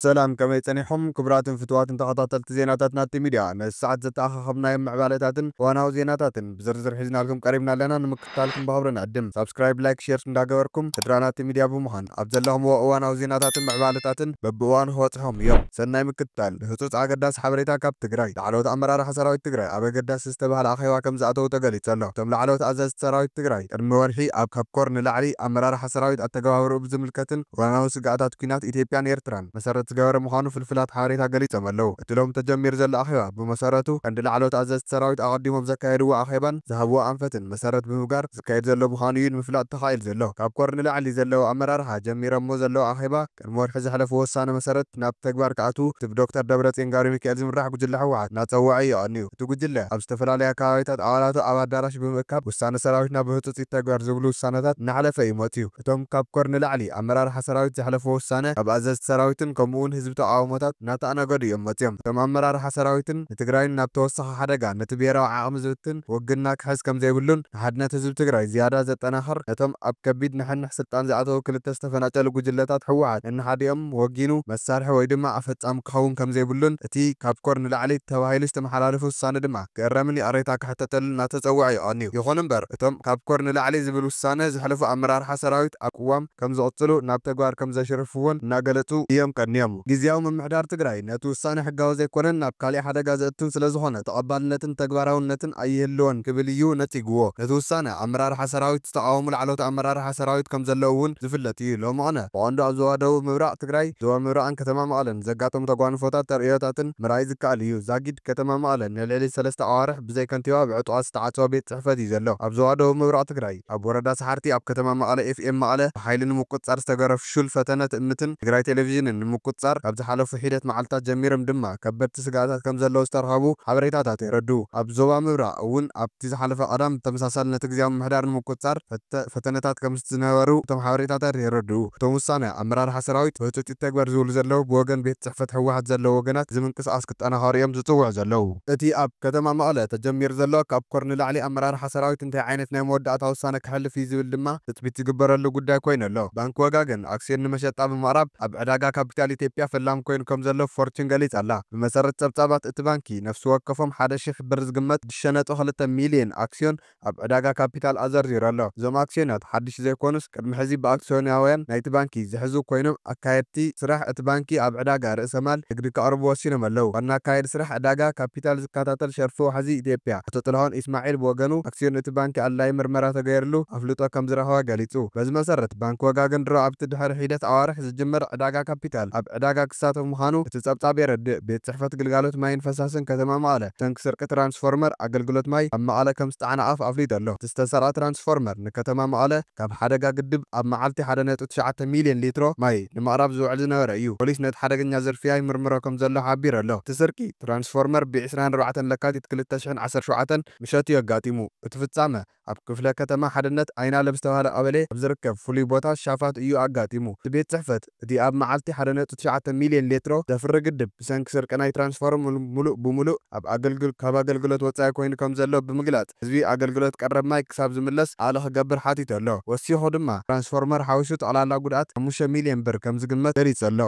ሰላም፣ ከመይ ጸኒሖም ክቡራትን ፍቱዋትን ተኸታተልቲ ዜናታት ናቲ ሚድያ? ነዚ ሰዓት ዘተኣኻኸብናዮም ምዕባለታትን እዋናዊ ዜናታትን ብዝርዝር ሒዝናልኩም ቀሪብና ኣለና። ንምክትታልኩም ብኽብሪ ንዕድም። ሳብስክራይብ፣ ላይክ፣ ሼር እንዳገበርኩም ስድራ ናቲ ሚድያ ብምዃን ኣብ ዘለኹምዎ እዋናዊ ዜናታትን ምዕባለታትን በብእዋኑ ክበጽሖም እዮም። ሰናይ ምክትታል። ህጹጽ ኣገዳሲ ሓበሬታ ካብ ትግራይ። ላዕለዎት ኣመራርሓ ሰራዊት ትግራይ ኣብ ኣገዳሲ ዝተባህለ ኣኼባ ከም ዝኣተዉ ተገሊጹ ኣሎ። እቶም ላዕለዎት ኣዘዝቲ ሰራዊት ትግራይ ቅድሚ ወርሒ ኣብ ካብ ኮር ንላዕሊ ኣመራርሓ ሰራዊት ኣተገባብርኡ ብዝምልከትን እዋናዊ ስግኣታት ኲናት ኢትዮጵያን ኤርትራን መሰረት ዝገበረ ምዃኑ ፍልፍላት ሓበሬታ ገሊጾም ኣለዉ። እቲ ሎም ተጀሚሩ ዘሎ ኣኼባ ብመሰረቱ ቀንዲ ላዕለዎት ኣዘዝቲ ሰራዊት ኣቐዲሞም ዘካየድዎ ኣኼባን ዝሃብዎ ኣንፈትን መሰረት ብምግባር ዝካየድ ዘሎ ምዃኑ እዩ ንምፍላጥ ተኻኢሉ ዘሎ። ካብ ኮር ንላዕሊ ዘለዉ ኣመራርሓ ጀሚሮሞ ዘለዉ ኣኼባ ቅድሚ ወርሒ ዘሕለፍዎ ውሳነ መሰረት ናብ ተግባር ክኣትዉ እቲ ብዶክተር ደብረጽዮን ገብረሚካኤል ዝምራሕ ጉጅለ ህወሓት እናጸወዐ እዩ ቀንዩ። እቲ ጉጅለ ኣብ ዝተፈላለዩ ከባቢታት ኣባላቱ ኣብ ኣዳራሽ ብምእካብ ውሳነ ሰራዊትና ብህጹጽ ይተግበር ዝብሉ ውሳነታት እናሕለፈ እዩ መጽዩ። እቶም ካብ ኮር ንላዕሊ ኣመራርሓ ሰራዊት ዘሕለፍዎ ውሳነ ካብ ኣዘዝቲ ሰራዊትን ከምኡ እውን ህዝቢ ተቃውሞታት እናተኣናገዱ እዮም መጽዮም። እቶም ኣመራርሓ ሰራዊትን ንትግራይን ናብ ተወሳኺ ሓደጋ ነቲ ብሄራዊ ዓቕሚ ዝብትን ውግንና ክሕዝ ከም ዘይብሉን ንሓድነት ህዝቢ ትግራይ ዝያዳ ዘጠናኽር ነቶም ኣብ ከቢድ ንሕንሕ ስልጣን ዝኣተዉ ክልተ ዝተፈናጨሉ ጉጅለታት ህወሓት ነንሓዲኦም ወጊኑ መሳርሒ ወይ ድማ ኣፈጻሚ ክኸውን ከም ዘይብሉን እቲ ካብ ኮር ንላዕሊ ተባሂሉ ዝተመሓላለፈ ውሳነ ድማ ክእረምን ይቕሬታ ክሕተተሉን እናተጸውዐ እዩ ቀንዩ። ይኹን እምበር እቶም ካብ ኮር ንላዕሊ ዝብል ውሳነ ዘሕለፉ ኣመራርሓ ሰራዊት ኣብ ቅዋም ከም ዝቕጽሉ ናብ ተግባር ከም ዘሽርፍዎን እናገለጹ እዮም ቀንዮም። ግዝያዊ ምምሕዳር ትግራይ ነቲ ውሳነ ሕጋዊ ዘይኮነን ናብ ካሊእ ሓደጋ ዘእቱን ስለ ዝኾነ ተቐባልነትን ተግባራውነትን ኣይህልዎን ክብል እዩ ነጺግዎ። ነቲ ውሳነ ኣመራርሓ ሰራዊት ዝተቓወሙ ላዕለዎት ኣመራርሓ ሰራዊት ከም ዘለዉ እውን ዝፍለጥ እዩ። ሎሚ ቐነ ብቐንዱ ኣብ ዞባ ደቡብ ምብራቕ ትግራይ፣ ዞባ ምብራቕን ከተማ መቐለን ዘጋጠሙ ተጓንፎታት ተርእዮታትን ምርኣይ ዝከኣል እዩ። ዛጊድ ከተማ መቐለ ንልዕሊ ሰለስተ ኣዋርሕ ብዘይ ከንቲባ ብዕጡቓት ዝተዓጸወ ቤት ጽሕፈት እዩ ዘሎ። ኣብ ዞባ ደቡብ ምብራቕ ትግራይ ኣብ ወረዳ ሰሓርቲ ኣብ ከተማ መቐለ ኤፍኤም መቐለ ብሓይሊ ንምቁጽጻር ዝተገበረ ፍሹል ፈተነ ትእምትን ትግራይ ቴሌቪዥንን ንምቁጽጻር ካብ ዝሓለፉ ሒደት መዓልታት ጀሚሮም ድማ ከበድቲ ስግኣታት ከም ዘለዉ ዝተረኸቡ ሓበሬታታት የረድኡ። ኣብ ዞባ ምብራቕ እውን ኣብቲ ዝሓለፈ ቀዳም ብተመሳሳሊ ነቲ ግዝያዊ ምምሕዳር ንምቁጽጻር ፈተ-፣ ፈተነታት ከም ዝነበሩ እቶም ሓበሬታታት የረድኡ። እቶም ውሳነ ኣመራርሓ ሰራዊት ብህጹጽ ይተግበር ዝብሉ ዘለዉ ብወገን ቤት ጽሕፈት ህወሓት ዘለዉ ወገናት እዚ ምንቅስቓስ ክጠናኸሩ እዮም ዝጽውዑ ዘለዉ። እቲ ኣብ ከተማ መቐለ ተጀሚሩ ዘሎ ካብ ኮር ንላዕሊ ኣመራርሓ ሰራዊት እንታይ ዓይነት ናይ መወዳእታ ውሳነ ከሕልፍ እዩ ዝብል ድማ ትጽቢት ዝግበረሉ ጉዳይ ኮይኑ ኣሎ። ባንክ ወጋገን ኣክሲዮን ንመሸጣ ብምቕራብ ኣብ ዕዳጋ ካፒታል ኢትዮጵያ ፈላሚ ኮይኑ ከም ዘሎ ፎርቹን ገሊጻ ኣላ። ብመሰረት ጸብጻባት እቲ ባንኪ ነፍሲ ወከፎም ሓደ ሺሕ ብር ዝግመት ሽዱሽተ ነጥቢ ክልተ ሚልዮን ኣክሲዮን ኣብ ዕዳጋ ካፒታል ኣዘርዚሩ ኣሎ። እዞም ኣክሲዮናት ሓድሽ ዘይኮኑስ ቅድሚ ሕዚ ብኣክሲዮናውያን ናይቲ ባንኪ ዝሕዙ ኮይኖም ኣካየድቲ ስራሕ እቲ ባንኪ ኣብ ዕዳጋ ርእሰ ማል ንግዲ ከቕርቡ ወሲኖም ኣለዉ። ዋና ኣካየዲ ስራሕ ዕዳጋ ካፒታል ዝከታተል ሸርፊ ዋሕዚ ኢትዮጵያ ኣቶ ጥላሁን ኢስማዒል ብወገኑ ኣክሲዮን እቲ ባንኪ ኣድላዪ ምርመራ ተገይርሉ ኣፍልጦ ከም ዝረኸበ ገሊጹ። በዚ መሰረት ባንክ ወጋገን ድሮ ኣብቲ ድሕሪ ሒደት ኣዋርሕ ዝጅመር ዕዳጋ ካፒታል ኣብ ዕዳጋ ክሳተፍ ምዃኑ እቲ ጸብጻብ የረድእ። ቤት ጽሕፈት ግልጋሎት ማይን ፈሳስን ከተማ መቐለ ብሰንኪ ስርቂ ትራንስፎርመር ኣገልግሎት ማይ ኣብ መቐለ ከም ዝተዓናቐፍ ኣፍሊጡ ኣሎ። እቲ ዝተሰርቐ ትራንስፎርመር ንከተማ መቐለ ካብ ሓደጋ ግድብ ኣብ መዓልቲ ሓደ ነጥቢ ትሽዓተ ሚልዮን ሊትሮ ማይ ንምቕራብ ዝውዕል ዝነበረ እዩ። ፖሊስ ነቲ ሓደገኛ ዝርፍያ ይምርምሮ ከም ዘሎ ሓቢሩ ኣሎ። እቲ ስርቂ ትራንስፎርመር ብ ዕስራን ኣርባዕተን ለካቲት ክልተ ሽሕን ዓሰርተ ሸውዓተን ምሸት እዩ ኣጋጢሙ። እቲ ፍጻመ ኣብ ክፍለ ከተማ ሓድነት ኣይናለም ዝተባህለ ቀበሌ ኣብ ዝርከብ ፍሉይ ቦታ ሻፋት እዩ ኣጋጢሙ። እቲ ቤት ጽሕፈት እቲ ኣብ መዓልቲ ሓደ ነጥቢ ትሽዓተ ሚልዮን ሊትሮ ዘፍሪ ግድብ ብሰንኪ ስርቂ ናይ ትራንስፎርም ሙሉ-፣ ሙሉእ ብሙሉእ ኣብ ኣገልግል-፣ ካብ ኣገልግሎት ወጻኢ ኮይኑ ከም ዘሎ ብምግላጽ ህዝቢ ኣገልግሎት ቀረብ ማይ ክሳብ ዝምለስ ኣለ ክገብር ሓቲቱ ኣሎ። ወሲኹ ድማ ትራንስፎርመር ሓዊሱ ጠቕላላ ጉድኣት ሓሙሽተ ሚልዮን ብር ከም ዝግመት ገሊጹ ኣሎ።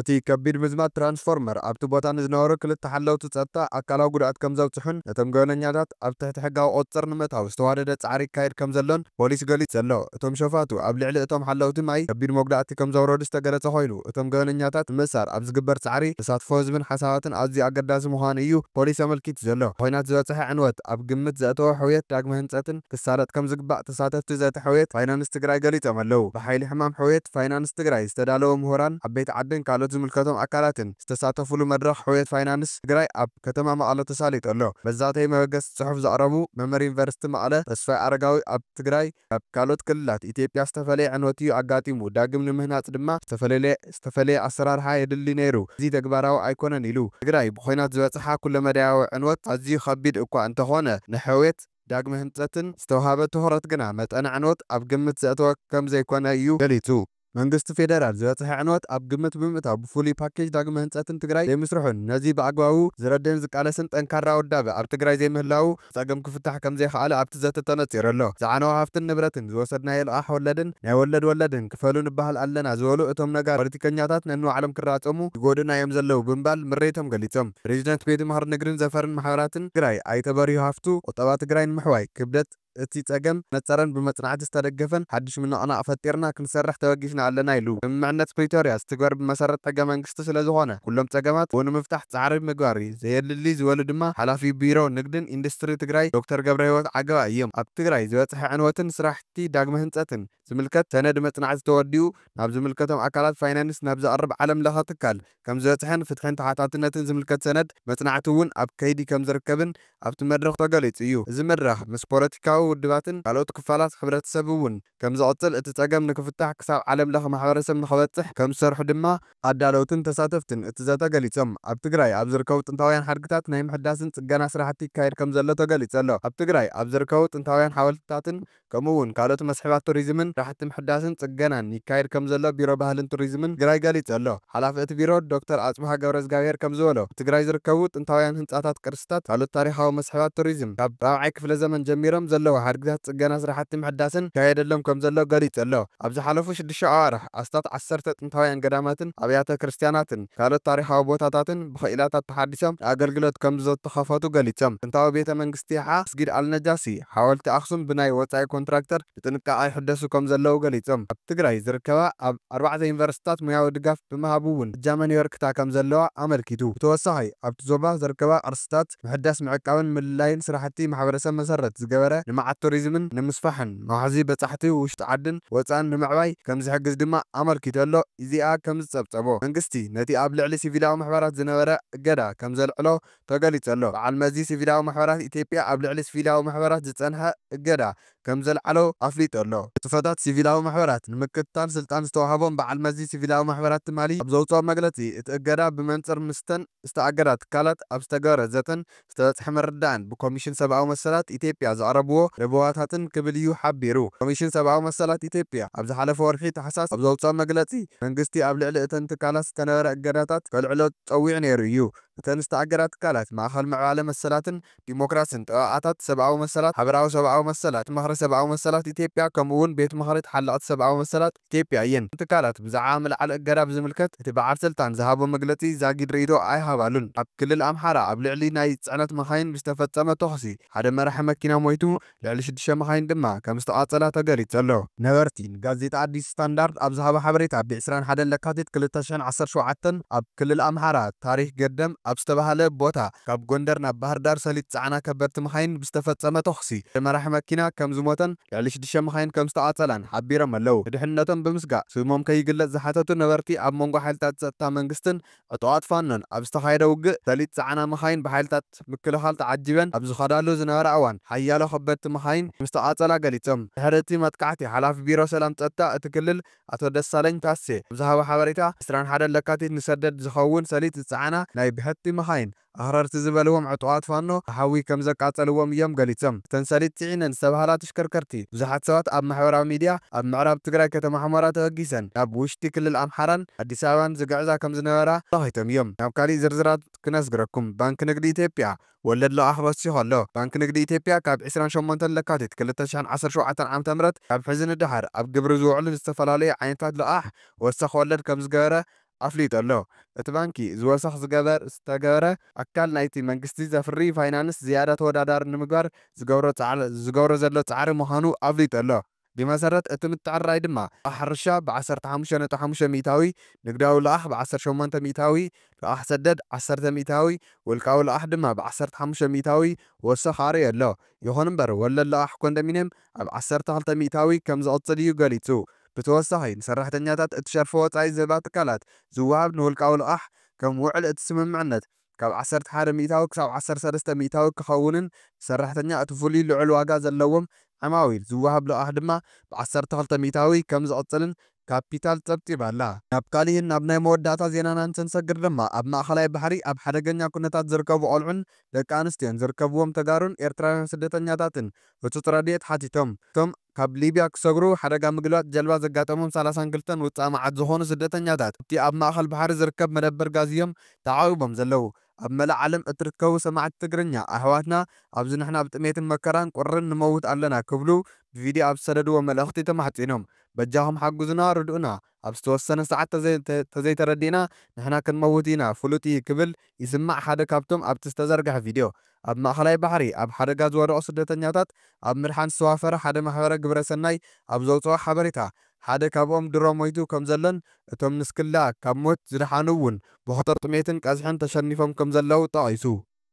እቲ ከቢድ ምዝማት ትራንስፎርመር ኣብቲ ቦታ ንዝነበሩ ክልተ ሓለውቲ ጸጥታ ኣካላዊ ጉድኣት ከም ዘብጽሑን ነቶም ገበነኛታት ኣብ ትሕቲ ሕጋዊ ቁጽጽር ንምእታው ዝተዋደደ ጻዕሪ ይካየድ ከም ዘሎን ፖሊስ ገሊጹ ዘሎ። እቶም ሸፋቱ ኣብ ልዕሊ እቶም ሓለውቲ ማይ ከቢድ መጉዳእቲ ከም ዘውረዱ ዝተገለጸ ኮይኑ፣ እቶም ገበነኛታት ንምእሳር ኣብ ዝግበር ጻዕሪ ተሳትፎ ህዝብን ሓሳባትን ኣዝዩ ኣገዳሲ ምዃኑ እዩ ፖሊስ ኣመልኪቱ ዘሎ። ኲናት ዝበጽሐ ዕንወት ኣብ ግምት ዘእተወ ሕውየት ዳግመ ህንጸትን ክሳለጥ ከም ዝግባእ ተሳተፍቲ ዘተ ሕውየት ፋይናንስ ትግራይ ገሊጾም ኣለዉ። ብሓይሊ ሕማም ሕውየት ፋይናንስ ትግራይ ዝተዳለወ ምሁራን፣ ዓበይቲ ዓድን ካልኦት ዝምልከቶም ኣካላትን ዝተሳተፉሉ መድረኽ ሕውየት ፋይናንስ ትግራይ ኣብ ከተማ መቐለ ተሳሊጡ ኣሎ። መዛተዪ መበገሲ ጽሑፍ ዘቕረቡ መምህር ዩኒቨርሲቲ መቐለ ተስፋይ ኣረጋዊ ኣብ ትግራይ ካብ ካልኦት ክልላት ኢትዮጵያ ዝተፈለየ ዕንወት እዩ ኣጋጢሙ። ዳግም ንምህናጽ ድማ ዝተፈለየ፣ ዝተፈለየ ኣሰራርሓ የድሊ ነይሩ። እዚ ተግባራዊ ኣይኮነን ኢሉ። ትግራይ ብኹናት ዝበጽሓ ኩለመዳያዊ ዕንወት ኣዝዩ ከቢድ እኳ እንተኾነ ንሕውየት ዳግመ ህንጸትን ዝተውሃበ ትኹረት ግና መጠን ዕንወት ኣብ ግምት ዘእተወ ከም ዘይኮነ እዩ ገሊጹ። መንግስቲ ፌደራል ዝበፅሐ ዕንወት ኣብ ግምት ብምእታው ብፍሉይ ፓኬጅ ዳግመ ህንፀትን ትግራይ ዘይምስርሑን ነዚ ብኣግባቡ ዝረድእን ዝቃለስን ጠንካራ ውዳበ ኣብ ትግራይ ዘይምህላዉ ጸገም ክፍታሕ ከም ዘይኸኣለ ኣብቲ ዘተ ተነጺሩ ኣሎ። ዝዓነወ ሃፍትን ንብረትን ዝወሰድናዮ ልቓሕ ወለድን ናይ ወለድ ወለድን ክፈሉ ንበሃል ኣለና ዝበሉ እቶም ነጋር ፖለቲከኛታት ነንባዕሎም ክራጸሙ ይጎድኡና እዮም ዘለዉ ብምባል ምሬቶም ገሊጾም። ፕሬዚደንት ቤት ምኽሪ ንግድን ዘፈርን ማሕበራትን ትግራይ ኣይተ በሪሁ ሃፍቱ ቁጠባ ትግራይ ንምሕዋይ ክብደት እቲ ጸገም ነጸረን ብመጽናዕቲ ዝተደገፈን ሓድሽ ምንቕናቕ ፈጢርና ክንሰርሕ ተበጊስና ኣለና ኢሉ። ስምምዕነት ፕሪቶርያ ዝትግበር ብመሰረት ሕገ መንግስቲ ስለ ዝኾነ ኩሎም ጸገማት ብኡ ንምፍታሕ ጻዕሪ ምግባር እዩ ዘየድሊ ዝበሉ ድማ ሓላፊ ቢሮ ንግድን ኢንዱስትሪ ትግራይ ዶክተር ገብረ ህይወት ዓገባ እዮም። ኣብ ትግራይ ዝበጽሐ ዕንወትን ስራሕቲ ዳግመ ህንጸትን ዝምልከት ሰነድ መጽናዕቲ ተወዲኡ ናብ ዝምልከቶም ኣካላት ፋይናንስ ናብ ዘቕርብ ዓለም ለኸ ትካል ከም ዝበጽሐን ፍትሕን ተሓታትነትን ዝምልከት ሰነድ መጽናዕቲ እውን ኣብ ከይዲ ከም ዝርከብን ኣብቲ መድረኽ ተገሊጹ እዩ። እዚ መድረኽ ምስ ፖለቲካዊ ውድባትን ካልኦት ክፋላት ሕብረተሰብ እውን ከም ዝቕጽል እቲ ጸገም ንክፍታሕ ክሳብ ዓለም ለኸ ማሕበረሰብ ንኽበጽሕ ከም ዝሰርሑ ድማ ኣዳለውትን ተሳተፍትን እቲ ዘተ ገሊጾም። ኣብ ትግራይ ኣብ ዝርከቡ ጥንታውያን ሓድግታት ናይ ምሕዳስን ጽገና ስራሕቲ ይካየድ ከም ዘሎ ተገሊጹ ኣሎ። ኣብ ትግራይ ኣብ ዝርከቡ ጥንታውያን ሓወልትታትን ከምኡ እውን ካልኦት መስሕባት ቱሪዝምን ስራሕቲ ምሕዳስን ጽገናን ይካየድ ከም ዘሎ ቢሮ ባህልን ቱሪዝምን ትግራይ ገሊጹ ኣሎ። ሓላፊ እቲ ቢሮ ዶክተር ኣጽብሃ ገብረዝጋብሔር ከም ዝበሎ ኣብ ትግራይ ዝርከቡ ጥንታውያን ህንጻታት፣ ቅርስታት፣ ካልኦት ታሪኻዊ መስሕባት ቱሪዝም ካብ ራብዓይ ክፍለ ዘመን ጀሚሮም ዘለዉ ሓድግታት ጽገና ስራሕቲ ምሕዳስን ይካየደሎም ከም ዘሎ ገሊጹ ኣሎ። ኣብ ዝሓለፉ ሽዱሽተ ኣዋርሕ ኣስታት ዓሰርተ ጥንታውያን ገዳማትን ኣብያተ ክርስቲያናትን ካልኦት ታሪኻዊ ቦታታትን ብኽኢላታት ተሓዲሶም ንኣገልግሎት ከም ዝተኸፈቱ ገሊጾም። ጥንታዊ ቤተ መንግስቲ ይሓ፣ መስጊድ ኣልነጃሲ፣ ሓወልቲ ኣኽሱም ብናይ ወጻኢ ኮንትራክተር ብጥንቃቐ ይሕደሱ ከም ዘለዉ ገሊጾም። ኣብ ትግራይ ዝርከባ ኣብ ኣርባዕተ ዩኒቨርሲቲታት ሙያዊ ድጋፍ ብምሃብ እውን እጃመን የበርክታ ከም ዘለዋ ኣመልኪቱ። ብተወሳኺ ኣብቲ ዞባ ዝርከባ ቅርስታት ምሕዳስ፣ ምዕቃብን ምልላይን ስራሕቲ ማሕበረሰብ መሰረት ዝገበረ ልምዓት ቱሪዝምን ንምስፋሕን መዋሕዚ በጻሕቲ ውሽጢ ዓድን ወጻእን ንምዕባይ ከም ዝሕግዝ ድማ ኣመልኪቱ ኣሎ። ኢዜኣ ከም ዝጸብጸቦ መንግስቲ ነቲ ኣብ ልዕሊ ሲቪላዊ ማሕበራት ዝነበረ እገዳ ከም ዘልዕሎ ተገሊጹ ኣሎ። በዓል መዚ ሲቪላዊ ማሕበራት ኢትዮጵያ ኣብ ልዕሊ ሲቪላዊ ማሕበራት ዝጸንሐ እገዳ ከም ዘልዓሎ ኣፍሊጡ ኣሎ። ንጥፈታት ሲቪላዊ ማሕበራት ንምክትታል ስልጣን ዝተዋህቦም በዓል መዚ ሲቪላዊ ማሕበራት ትማሊ ኣብ ዘውፅኦ መግለፂ እቲ እገዳ ብመንፅር ምስተን ዝተኣገዳ ትካላት ኣብ ዝተገበረ ዘተን ዝተበፅሐ ምርዳእን ብኮሚሽን ሰብኣዊ መሰላት ኢትዮጵያ ዘቕረብዎ ለበዋታትን ክብል እዩ ሓቢሩ። ኮሚሽን ሰብኣዊ መሰላት ኢትዮጵያ ኣብ ዝሓለፈ ወርሒ ታሕሳስ ኣብ ዘውፅኦ መግለፂ መንግስቲ ኣብ ልዕሊ እተን ትካላት ዝተነበረ እገዳታት ከልዕሎ ፀዊዑ ነይሩ እዩ። እተን ዝተኣገዳ ትካላት ማእኸል ምዕባለ መሰላትን ዲሞክራስን፣ ጠበቓታት ሰብኣዊ መሰላት፣ ሓበራዊ ሰብኣዊ መሰላት፣ ምኽሪ ሰብኣዊ መሰላት ኢትዮጵያ ከምኡ እውን ቤት ምኽሪ ተሓለቕቲ ሰብኣዊ መሰላት ኢትዮጵያ እየን። እተን ትካላት ብዛዕባ ምልዓል እገዳ ብዝምልከት እቲ በዓል ስልጣን ዝሃቦ መግለፂ ዛጊድ ርእይቶ ኣይሃባሉን። ኣብ ክልል ኣምሓራ ኣብ ልዕሊ ናይ ፅዕነት መኻይን ብዝተፈፀመ ተኹሲ ሓደ መራሒ መኪና ሞይቱ፣ ልዕሊ ሽዱሽተ መኻይን ድማ ከም ዝተቓጸላ ተገሊጹ ኣሎ። ነበርቲ ንጋዜጣ ኣዲስ ስታንዳርድ ኣብ ዝሃቦ ሓበሬታ፣ ብ ዕስራን ሓደን ለካቲት ክልተ ሽሕን ዓሰርተ ሸውዓተን ኣብ ክልል ኣምሓራ ታሪክ ገደም ኣብ ዝተባህለ ቦታ ካብ ጎንደር ናብ ባህር ዳር ሰሊጥ ዝጸዓና ከበድቲ መኻይን ብዝተፈጸመ ተኹሲ መራሒ መኪና ከም ዝሞተን ልዕሊ ሽዱሽተ መኻይን ከም ዝተቓጸላን ሓቢሮም ኣለዉ። ንድሕነቶም ብምስጋእ ስሞም ከይግለጽ ዝሓተቱ ነበርቲ፣ ኣብ መንጎ ሓይልታት ጸጥታ መንግስትን ዕጡቓት ፋኖን ኣብ ዝተኻየደ ውግእ ሰሊጥ ዝጸዓና መኻይን ብሓይልታት ምክልኻል ተዓጂበን ኣብ ዝኸዳሉ ዝነበራ እዋን ሓያሎ ከበድቲ መኻይን ከም ዝተቓጸላ ገሊጾም። ድሕሪ እቲ መጥቃዕቲ ሓላፊ ቢሮ ሰላም ጸጥታ እቲ ክልል ኣቶ ደሳለኝ ታሴ ኣብ ዝሃቦ ሓበሬታ፣ ዕስራን ሓደን ለካቲት ንሰደድ ዝኸውን ሰሊጥ ዝጸዓና ናይ ብሕቲ መኻይን ኣኽረርቲ ዝበልዎም ዕጡቓት ፋኖ ብሓዊ ከም ዘቃጸልዎም እዮም ገሊጾም። እተን ሰሊጥ ጽዒነን ዝተባህላ ተሽከርከርቲ ብዙሓት ሰባት ኣብ ማሕበራዊ ሚድያ ኣብ ምዕራብ ትግራይ ከተማ ሑመራ ተበጊሰን ናብ ውሽጢ ክልል ኣምሓራን ኣዲስ ኣበባን ዝግዕዛ ከም ዝነበራ ኣመልኪቶም እዮም። ናብ ካሊእ ዝርዝራት ክነስግረኩም፣ ባንኪ ንግዲ ኢትዮጵያ ወለድ ልቓሕ ወሲኹ ኣሎ። ባንኪ ንግዲ ኢትዮጵያ ካብ ዕስራን ሸሞንተን ለካቲት ክልተ ሽሕን ዓሰርተ ሸውዓተን ዓመተ ምህረት ካብ ሕዚ ንደሓር ኣብ ግብሪ ዝውዕሉ ዝተፈላለዩ ዓይነታት ልቓሕ ወሰኽ ወለድ ከም ዝገበረ ኣፍሊጡ ኣሎ። እቲ ባንኪ እዚ ወሰኽ ዝገበር ዝተገበረ ኣካል ናይቲ መንግስቲ ዘፍሪ ፋይናንስ ዝያዳ ተወዳዳሪ ንምግባር ዝገብሮ ጻዕሪ፣ ዝገብሮ ዘሎ ጻዕሪ ምዃኑ ኣፍሊጡ ኣሎ። ብመሰረት እቲ ምትዕርራይ ድማ፣ ልቓሕ ሕርሻ ብ ዓሰርተ ሓሙሽተ ነጥቢ ሓሙሽተ ሚእታዊ፣ ንግዳዊ ልቓሕ ብ ዓሰርተ ሸሞንተ ሚእታዊ፣ ልቓሕ ሰደድ ዓሰርተ ሚእታዊ፣ ውልቃዊ ልቓሕ ድማ ብ ዓሰርተ ሓሙሽተ ሚእታዊ ወሰኽ ኣርእዩ ኣሎ። ይኹን እምበር፣ ወለድ ልቓሕ ኮንዶሚንየም ኣብ ዓሰርተ ክልተ ሚእታዊ ከም ዝቕጽል እዩ ገሊጹ። ብተወሳኺ፣ ንሰራሕተኛታት እቲ ሸርፊ ወጻኢ ዝህባ ትካላት ዝወሃብ ንውልቃዊ ልቓሕ ከም ውዕል እቲ ስምምዕነት ካብ ዓሰርተ ሓደ ሚእታዊ ክሳብ ዓሰርተ ሰለስተ ሚእታዊ ክኸውንን ንሰራሕተኛ እቲ ፍሉይ ልዑል ዋጋ ዘለዎም ዓማዊል ዝወሃብ ልቓሕ ድማ ብ ዓሰርተ ክልተ ሚእታዊ ከም ዝቕጽልን ካፒታል ጸብጺባ ኣላ። ናብ ካሊእን ናብ ናይ መወዳእታ ዜናና እንትንሰግር ድማ፣ ኣብ ማእኸላይ ባሕሪ ኣብ ሓደገኛ ኩነታት ዝርከቡ ቆልዑን ደቂ ኣንስትዮን ዝርከብዎም ተጋሩን ኤርትራውያን ስደተኛታትን ህጹጽ ረድኤት ሓቲቶም። እቶም ካብ ሊብያ ክሰግሩ ሓደጋ ምግልባጥ ጀልባ ዘጋጠሞም ሰላሳን ክልተን ውጻእ መዓት ዝኾኑ ስደተኛታት፣ እቲ ኣብ ማእከል ባሕሪ ዝርከብ መደበር ጋዝ እዮም ተዓዊቦም ዘለዉ። ኣብ መላእ ዓለም እትርከቡ ሰማዕቲ ትግርኛ ኣሕዋትና፣ ኣብዚ ንሕና ብጥሜትን መከራን ቁርን ንመውት ኣለና ክብሉ ብቪድዮ ኣብ ዝሰደድዎ መልእኽቲ ተማሕጺኖም። በጃኹም ሓግዙና፣ ርድኡና። ኣብ ዝተወሰነ ሰዓት ተዘይ-፣ ተ-፣ ተዘይተረዲእና ንሕና ክንመውት ኢና፣ ፍሉጥ እዩ ክብል ይስማዕ ሓደ ካብቶም ኣብቲ ዝተዘርግሐ ቪድዮ። ኣብ ማእከላይ ባሕሪ ኣብ ሓደጋ ዝወደቑ ስደተኛታት ኣብ ምድሓን ዝተዋፈረ ሓደ ማሕበረ ግብረ ሰናይ ኣብ ዘውፅኦ ሓበሬታ፣ ሓደ ካብኦም ድሮ ሞይቱ ከም ዘሎን እቶም ንስክላ ካብ ሞት ዝደሓኑ እውን ብኸቶ ጥሜትን ቀዝሕን ተሸኒፎም ከም ዘለዉ ጠቒሱ።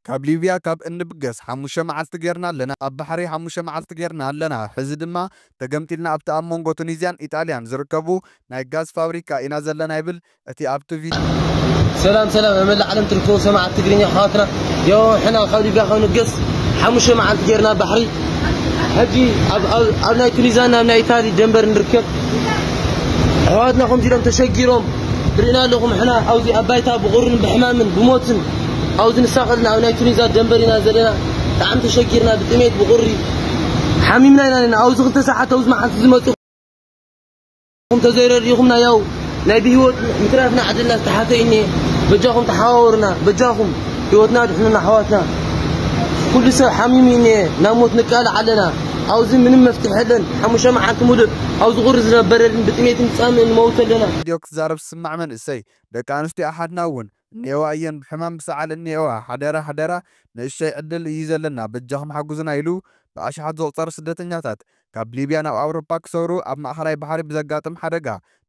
ካብ ሊብያ ካብ እንብገስ ሓሙሽተ መዓልቲ ጌርና ኣለና፣ ኣብ ባሕሪ ሓሙሽተ መዓልቲ ጌርና ኣለና። ሕዚ ድማ ተገምጢልና ኣብቲ ኣብ መንጎ ቱኒዝያን ኢጣልያን ዝርከቡ ናይ ጋዝ ፋብሪካ ኢና ዘለና ይብል እቲ ኣብቲ ቪድዮ። ሰላም ሰላም፣ ኣብ መላእ ዓለም ትርከቡ ሰማዕቲ ትግርኛ ኣሕዋትና፣ ያው ሕና ካብ ሊብያ ካብ ንብገስ ሓሙሽተ መዓልቲ ጌርና ባሕሪ። ሕጂ ኣብ፣ ኣብ፣ ኣብ ናይ ቱኒዝያን ኣብ ናይ ኢታሊ ደንበር ንርከብ። ኣሕዋትና ከምዚ ኢሎም ተሸጊሮም ርኢና ኣለኹም። ሕና ኣብዚ ኣብ ባይታ ብቑርን ብሕማምን ብሞትን ኣብዚ ንሳቐልና ኣብ ናይ ቱኒዝያ ደንበር ኢና ዘለና። ብጣዕሚ ተሸጊርና ብጥሜት ብቑሪ ሓሚምና ኢና ነና። ኣብዚ ክልተ ሰዓት ኣብዚ መዓልቲ ዝመጽእ ተዘይረዲኹምና ያው ናይ ብህይወት ምትራፍና ዕድልና ዝተሓተ እዩ እኒሄ። በጃኹም ተሓዋወሩና፣ በጃኹም ህይወትና ድሕኑና ኣሕዋትና። ኩሉ ሰብ ሓሚሙ እዩ እኒሄ፣ ናብ ሞት ንቃላዕ ኣለና። ኣብዚ ምንም መፍትሒ የለን። ሓሙሽተ መዓልቲ ሙሉእ ኣብዚ ቁሪ ዝነበረልን ብጥሜትን ጻምእን ንመውት ኣለና። ቪድዮ ክዛረብ ዝስማዕ መንእሰይ፣ ደቂ ኣንስትዮ ኣሓትና እውን እኒኤዋ እየን ብሕማም ብሰዓል እኒኤዋ። ሓደራ ሓደራ ንእሽተይ ዕድል እዩ ዘለና፣ በጃኹም ሓግዙና ኢሉ ብኣሽሓት ዝቑጸሩ ስደተኛታት ካብ ሊብያ ናብ ኣውሮፓ ክሰግሩ ኣብ ማእኸላይ ባሕሪ ብዘጋጥም ሓደጋ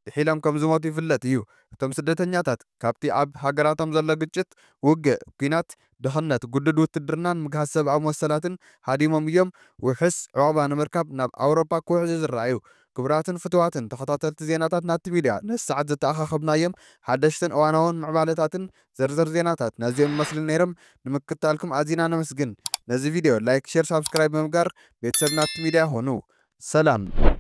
ጥሒሎም ከም ዝሞቱ ይፍለጥ እዩ። እቶም ስደተኛታት ካብቲ ኣብ ሃገራቶም ዘሎ ግጭት፣ ውግእ፣ ኲናት፣ ድኽነት፣ ግዱድ ውትድርናን ምግሃስ ሰብኣዊ መሰላትን ሃዲሞም እዮም ውሑስ ዑቕባ ንምርካብ ናብ ኣውሮፓ ክውሕዙ ዝረኣዩ። ክቡራትን ፍቱዋትን ተኸታተልቲ ዜናታት ናቲ ሚድያ፣ ነዚ ሰዓት ዘተኣኻኸብናዮም ሓደሽትን እዋናውን ምዕባለታትን ዝርዝር ዜናታት ነዚኦም ይመስሉ ነይሮም። ንምክትታልኩም ኣዚና ነመስግን። ነዚ ቪድዮ ላይክ፣ ሼር፣ ሳብስክራይብ ብምግባር ቤተሰብ ናቲ ሚድያ ሆኑ። ሰላም።